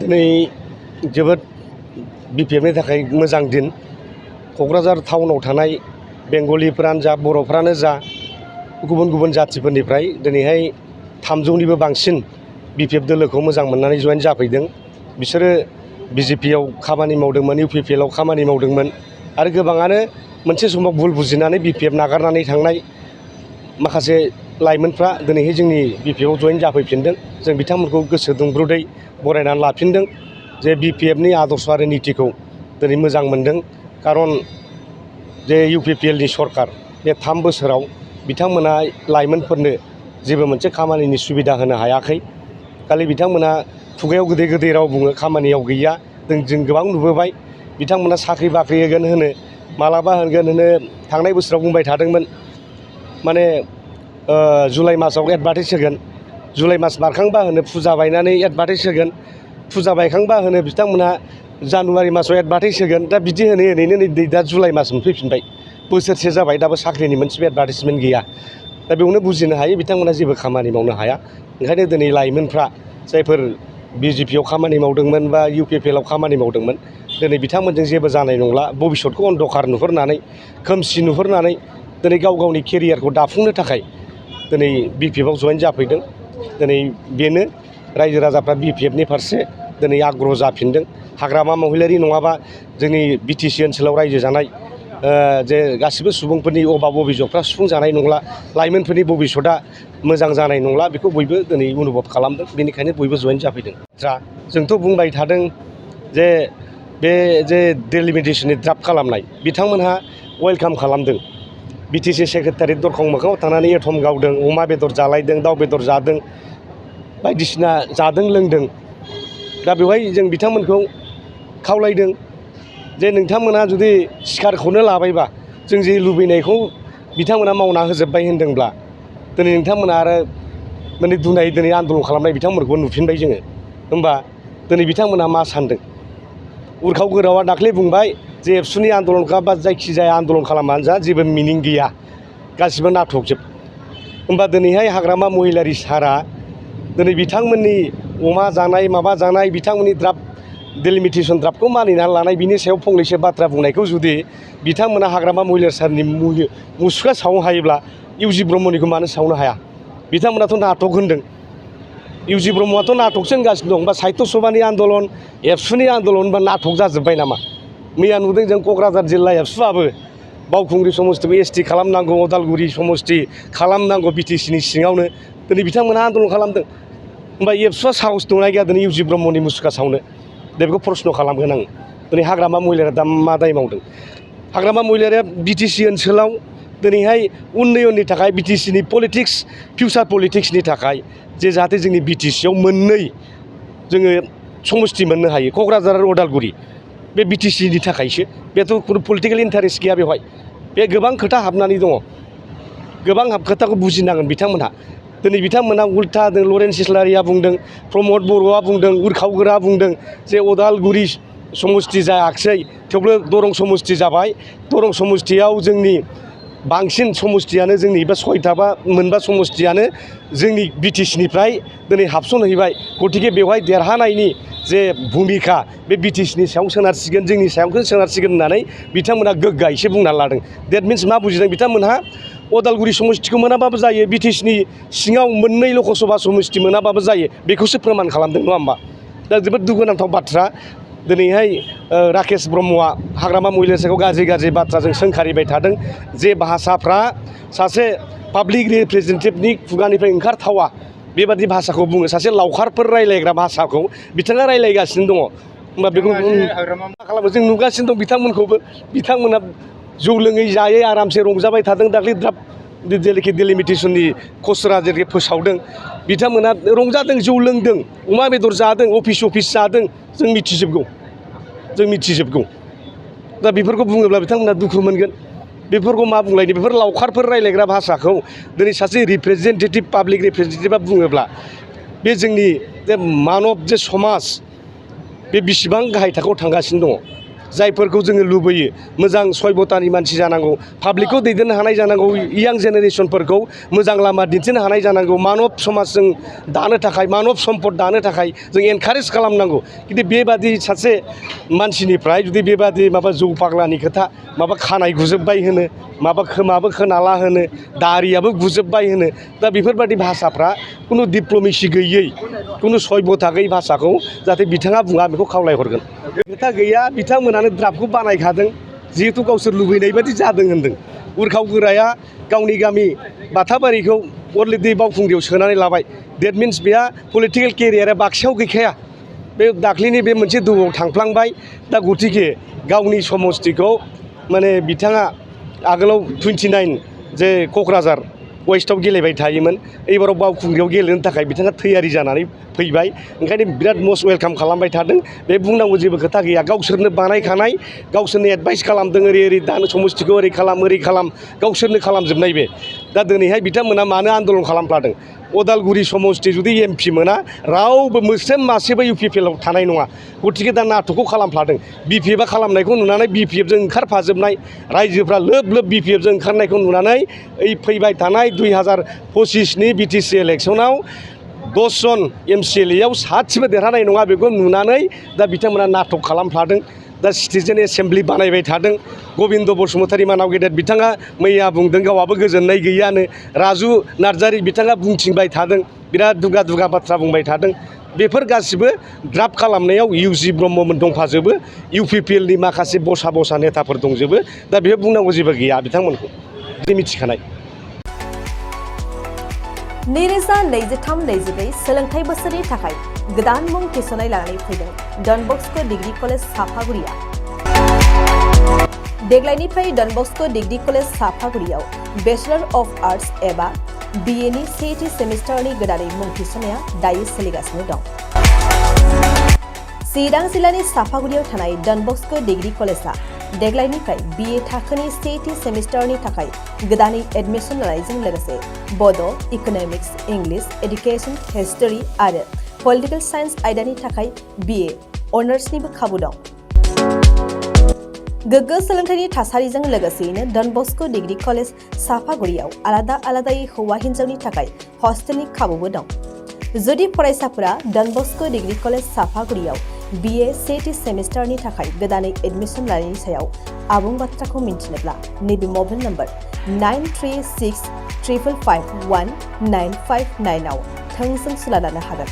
दिनै जोबोद बिपिएफनि थाखाय मोजां दिन क'क्राझार टाउनाव थानाय बेंगलिफोरानो जा बर'फ्रानो जा गुबुन गुबुन जाथिफोरनिफ्राय दिनैहाय 300निबो बांसिन बिपिएफ दोलोखौ मोजां मोननानै जयेन जाफैदों। बिसोरो बिजेपिआव खामानि मावदोंमोन, UPPLआव खामानि मावदोंमोन आरो गोबाङानो मोनसे समाव भुल बुजिनानै बिपिएफ नागारनानै थांनाय माखासे लाइमोनफ्रा दिनैहाय जोंनि बिपिएफआव जयेन जाफैफिनदों। जों बिथांमोनखौ गोसो दुंब्रुदै बरायनानै लाफिनदों जे बिपिएफनि आदर्श आरो नितिखौ दिनै मोजां मोनदों। खारन जे UPPLनि सरकार बे 3 बोसोराव बिथांमोना लाइमोनफोरनो जेबो मोनसे खामानिनि सुबिदा होनो हायाखै। खालि बिथांमोना खुगायाव गोदै गोदै राव बुङो, खामानियाव गैया। जों गोबां नुबोबाय बिथांमोना साख्रि बाख्रि होगोन होनो, मालाबा होगोन होनो, थांनाय बोसोराव बुंबाय थादोंमोन माने जुलाइ मासाव एडभार्टाइज होगोन, जुलाइ मास बारखांबा होनो फुजा बायनानै एडभार्टाइज होगोन, फुजा बायखांबा होनो बिथांमोना जानुवारि मासाव एडभार्टाइज होगोन। दा बिदि होनैनो नै दा जुलाइ मास मोनफैफिनबाय, बोसोरसे जाबाय, दाबो साख्रिनि मोनसेबो एडभार्टाइजमेन्ट गैया। दा बेयावनो बुजिनो हायो बिथांमोना जेबो खामानि मावनो हाया। ओंखायनो दिनै लाइमोनफ्रा जायफोर बिजेपिआव खामानि मावदोंमोन बा UPPLआव खामानि मावदोंमोन, दिनै बिथांमोनजों जेबो जानाय नंला। भबिष्यतखौ अन्धकार नुहुरनानै, खोमसि नुहुरनानै दिनै गाव गावनि केरियारखौ दाफुंनो थाखाय दिनै बिपिएफआव जयेन जाफैदों। दिनै बेनो रायजो राजाफ्रा बिपिएफनि फारसे दिनै आग्रह जाफिनदों। हाग्रामा महिलारि नङाबा जोंनि BTC ओनसोलाव रायजो जानाय जे गासिबो सुबुंफोरनि अभाब अभिजगफ्रा सुफुंजानाय नंला, लाइमोनफोरनि भबिष्यतआ मोजां जानाय नंला, बेखौ बयबो दिनै अनुभब खालामदों। बेनिखायनो बयबो जयेन जाफैदों। जोंथ' बुंबाय थादों जे बे जे डेलिमिटेसननि ड्राफ्ट खालामनाय बिथांमोनहा वेलकाम खालामदों। BTC सेक्रेटारियेट दरखं मोखाङाव थांनानै एथम गावदों, अमा बेदर जालायदों, दाउ बेदर जादों, बायदिसिना जादों लोंदों। दा बेवहाय जों बिथांमोनखौ खावलायदों जे नोंथांमोना जुदि सिखारखौनो लाबायबा, जों जे लुबैनायखौ बिथांमोना मावना होजोब्बाय होनदोंब्ला, दिनै नोंथांमोना आरो माने दुनाय दिनै आन्दलन खालामनाय बिथांमोनखौ नुफिनबाय जोङो। होमबा दिनै बिथांमोना मा सानदों? उरखाव गोरावा दाख्लै बुंबाय जे एबसुनि आन्दलन बा जायखिजाया आन्दलन खालामानो जा जेबो मिनिं गैया, गासिबो नाटकजोब। होमबा दिनैहाय हाग्रामा महिलारि सारा दिनै बिथांमोननि अमा जानाय माबा जानाय बिथांमोननि ड्राफ्ट डेलिमिटेसन ड्राफ्टखौ मानिनानै लानाय बिनि सायाव फंनैसो बाथ्रा बुंनायखौ जुदि बिथांमोना हाग्रामा महिलारि सारनि मुसुखा सावनो हायोब्ला इउजि ब्रह्मनिखौ मानो सावनो हाया? बिथांमोनाथ' नाटक होनदों। इउजि ब्रह्मआथ' नाटकसो होनगासिनो दं। बा साहित्य सभानि आन्दलन, एबसुनि आन्दलन बा नाटक जाजोब्बाय नामा? मैया नुदों जों क'क्राझार जिल्ला एबसुआबो बावखुंग्रि समस्तिखौ ST खालामनांगौ, अदालगुरि समस्ति खालामनांगौ BTCनि सिङावनो दिनै बिथांमोना आन्दलन खालामदों। होमबा एबसुआ साहस दंना गैया दिनै इउजि ब्रह्मनि मुसुखा सावनो? दा बेखौ प्रश्न खालामगोन आं। दिनै हाग्रामा महिलारिया दा मा दाय मावदों? हाग्रामा महिलारिया BTC ओनसोलाव दिनैहाय उन्नयननि थाखाय BTCनि पलिटिक्स, फिउचार पलिटिक्सनि थाखाय जे जाहाथे जोंनि BTCआव मोननै जोङो समस्ति मोननो हायो, क'क्राझार आरो अदालगुरि, बे BTCनि थाखायसो। बेथ' खुनु पलिटिकेल इन्टारेस्ट गैया बेवहाय। बे गोबां खोथा हाबनानै दङ, गोबां खोथाखौ बुजिनांगोन बिथांमोनहा। दिनै बिथांमोना उल्था लरेन्स इस्लारिया बुंदों, प्रमद बर'आ बुंदों, उरखाव गोरा बुंदों जे अदालगुरि समस्ति जायाखिसै, थेवबो दरं समस्ति जाबाय। दरं समस्तियाव जोंनि बांसिन समस्तियानो जोंनि बा 6टा बा मोनबा समस्तियानो जोंनि BTCनिफ्राय दिनै हाबसनहैबाय। गतिके बेवहाय देरहानायनि जे भुमिका बे BTCनि सायाव सोनारसिगोन, जोंनि सायावसो सोनारसिगोन होननानै बिथांमोना गोग्गायैसो बुंनानै लादों। देट मिन्स मा बुजिदों बिथांमोनहा? अदालगुरि समस्तिखौ मोनाबाबो जायो, BTCनि सिङाव मोननै लकसभा समस्ति मोनाबाबो जायो, बेखौसो फोरमान खालामदों, नङा होमबा? दा जोबोद दुखुनांथाव बाथ्रा। दिनैहाय राकेश ब्रह्मआ हाग्रामा महिलारि सारखौ गाज्रि गाज्रि बाथ्राजों सोंखारिबाय थादों जे भाषाफ्रा सासे पाब्लिक रिप्रेजेन्टेटिभनि खुगानिफ्राय ओंखारथावा बेबादि भाषाखौ बुङो। सासे लावखारफोर रायलायग्रा भाषाखौ बिथाङा रायलायगासिनो दङ। होमबा बेखौ मा खालामो? जों नुगासिनो दं बिथांमोनखौबो। बिथांमोना जौ लोङै जायै आरामसे रंजाबाय थादों। दाख्लै ड्राफ्ट डेलिमिटेसननि खसरा जेरै फोसावदों, बिथांमोना रंजादों, जौ लोंदों, अमा बेदर जादों, अफिस जादों। जों मिथिजोबगौ। दा बेफोरखौ बुङोब्ला बिथांमोना दुखु मोनगोन। बेफोरखौ मा बुंलायनो? बेफोर लावखारफोर रायलायग्रा भाषाखौ दिनै सासे रिप्रेजेन्टेटिभ, पाब्लिक रिप्रेजेन्टेटिभआ बुङोब्ला बे जोंनि जे मानब जे समाज बे बिसिबां गाहाय थाखोआव थांगासिनो दङ। जायफोरखौ जोङो लुबैयो मोजां सयबतानि मानसि जानांगौ पाब्लिकखौ दैदेननो हानाय जानांगौ यां जेनेरेसनफोरखौ मोजां लामा दिन्थिनो हानाय जानांगौ मानब समाज जों दानो थाखाय मानब सम्पद दानो थाखाय जों एनकारेज खालामनांगौ खिन्थु बेबादि सासे मानसिनिफ्राय जुदि बेबादि माबा जौ फाग्लानि खोथा माबा खानाय गुजोब्बाय होनो माबा खोमाबो खोनाला होनो दारियाबो गुजोब्बाय होनो दा बेफोरबादि भाषाफ्रा खुनु डिप्ल'मेसि गैयै खुनु सयबता गैयै भाषाखौ जाहाथे बिथाङा बुङा बेखौ खावलायहरगोन खोथा गैया बिथांमोनानो द्राफ्टखौ बानायखादों जिहेतु गावसोर लुबैनाय बादि जादों होनदों उरखाव गोराया गावनि गामि बाथाबारिखौ अलरेडि बावखुंग्रियाव सोनानै लाबाय डेट मिन्स बेहा पलिटिकेल केरियारा बाक्सायाव गैखाया बे दाख्लैनि बे मोनसे दोआव थांफ्लांबाय दा गतिके गावनि समस्तिखौ माने बिथाङा आगोलाव 29 जे क'क्राझार वेस्टआव गेलेबाय थायोमोन एबाराव बावखुंग्रियाव गेलेनो थाखाय बिथाङा तैयारि जानानै फैबाय ओंखायनो बिराद मस्ट वेलकाम खालामबाय थादों बे बुंनांगौ जेबो खोथा गैया गावसोरनो बानायखानाय गावसोरनो एडभाइस खालामदों ओरै दानो समस्तिखौ ओरै खालाम गावसोरनो खालामजोबनाय बे दा दिनैहाय बिथांमोना मानो आन्दलन खालामफ्लादों अदालगुरि समस्ति जुदि एमपि मोना रावबो मोस्रोम मासेबो UPPL आव थानाय नङा गतिके दा नाटकखौ खालामफ्लादों BPF आ खालामनायखौ नुनानै BPF जों ओंखारफाजोबनाय रायजोफ्रा लोब लोब BPF जों ओंखारनायखौ नुनानै ओइ फैबाय थानाय 2025 नि BTC इलेक्सनाव 10 जन MCLA आव सासेबो देरहानाय नङा बेखौ नुनानै दा बिथांमोना नाटक खालामफ्लादों दा सिटिजेन एसेम्बलि बानायबाय थादों गबिन्द बसुमतारी मानाव गेदेर बिथाङा मैया बुंदों गावहाबो गोजोननाय गैयानो राजु नार्जारी बिथाङा बुंथिंबाय थादों बिराद दुगा दुगा बाथ्रा बुंबाय थादों बेफोर गासिबो ड्राफ्ट खालामनायाव UG ब्रह्ममोन दंफाजोबो UPPL नि माखासे बसा नेताफोर दंजोबो दा बेयाव बुंनांगौ जेबो गैया बिथांमोनखौ बिदि मिथिखानाय नैरोजा 23-24 सोलोंथाइ बोसोरनि थाखाय गोदान मुं थिसननाय लानानै फैदों डन बस्क' डिग्री कलेज साफागुरिया देग्लायनिफ्राय डन बस्क' डिग्री कलेज साफागुरियाव बेचलर अफ आर्ट्स एबा BA नि सेथि सेमिस्टारनि गोदानै मुं थिसननाया दायो सोलिगासिनो दं चिरां जिल्लानि साफागुरियाव थानाय डन बस्क' डिग्री कलेजआ देग्लायनिफ्राय BA थाखोनि सेथि सेमिस्टारनि थाखाय गोदानै एडमिशन लानायजों लोगोसे बड', इक'नमिक्स, इंलिश, एडुकेशन, हिस्टरी आरो पलिटिकल साइन्स आयदानि थाखाय BA अनार्सनिबो खाबु दं गोग्गो सोलोंथाइनि थासारिजों लोगोसेयैनो डन बस्क' डिग्री कलेज साफागुरियाव आलादायै हौवा हिन्जावनि थाखाय हस्टेलनि खाबुबो दं जुदि फरायसाफोरा डन बस्क' डिग्री कलेज साफागुरियाव BA सेथि सेमिस्टारनि थाखाय गोदानै एडमिशन लानायनि सायाव आबुं बाथ्राखौ मिन्थिनोब्ला नैबे मबाइल नम्बर 9365519559 आव थोंजों सुला लानो हागोन